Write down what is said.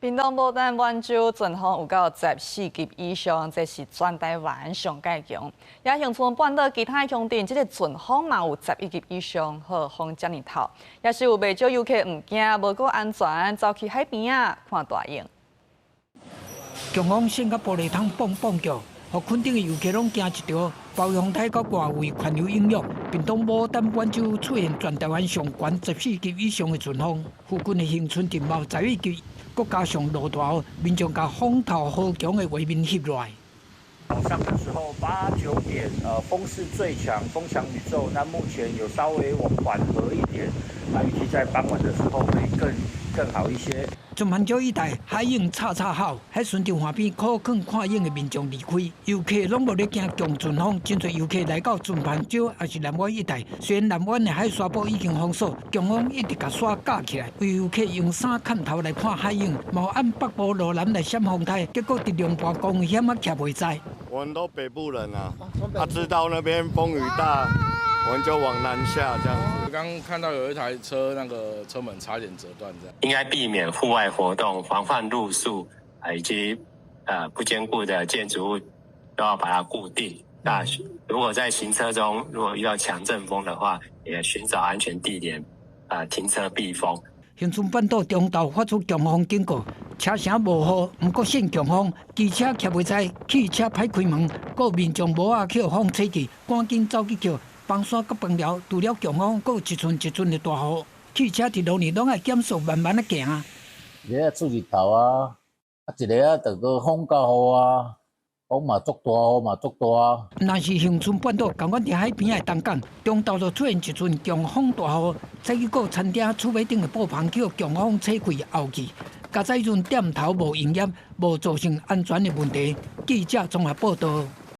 屏東牡丹滿洲陣風有到14級以上，這是全台灣上蓋強。也恆春半島其他鄉鎮，這个陣風嘛有11級以上，予風遮爾透。也是有袂少遊客毋驚，無顧安全，走去海邊仔看大湧。強風扇甲玻璃窗椪椪叫，予墾丁的遊客攏驚一趒。暴風颱佮外圍環流影響，屏東牡丹滿洲出現全台灣上懸14級以上的陣風，附近的恆春鎮嘛有11級。閣加上落大雨，民眾共風頭雨強的畫面翕落來。早上的時候八九點，風勢最強，風強雨驟。那目前有稍微緩和一點，那預計在傍晚的時候會更好一些。船帆礁一帶海湧吵吵吼，彼陣佇岸邊苦睏看湧的民眾離開，遊客攏無咧驚強陣風，真濟遊客來到船帆礁抑是南灣一帶。雖然南灣的海沙埔已經封鎖，強風一直共沙架起來，有遊客用衫崁頭來看海湧，嘛按北部羅南來閃風颱，結果佇龍盤公園險仔徛袂在。我們都北部人啊，他知道那邊風雨大，我們就往南下這樣子。剛看到有一台車，那個車門差點折斷，這樣。應該避免戶外活動，防範露宿，以及不堅固的建築物都要把它固定。那如果在行車中，如果遇到強陣風的話，也尋找安全地點，停車避風。恆春半島中晝發出強風警告，車城無雨，毋過現強風，機車徛袂在，汽車歹開門，閣民眾帽仔予風吹去，趕緊走去抾。崩山佮崩寮，除了強風，閣有一寸一寸的大雨，汽車佇路面攏愛減速，慢慢仔行。一个出日頭啊，啊一个啊就閣風佮雨啊，風嘛足大，雨嘛足大。若是恆春半島，仝款佇海邊仔的東港，中晝就出現一陣強風大雨，再去閣餐廳厝尾頂的布棚予強風吹開後去，加在彼陣店頭無營業，無造成安全的問題。記者綜合報道。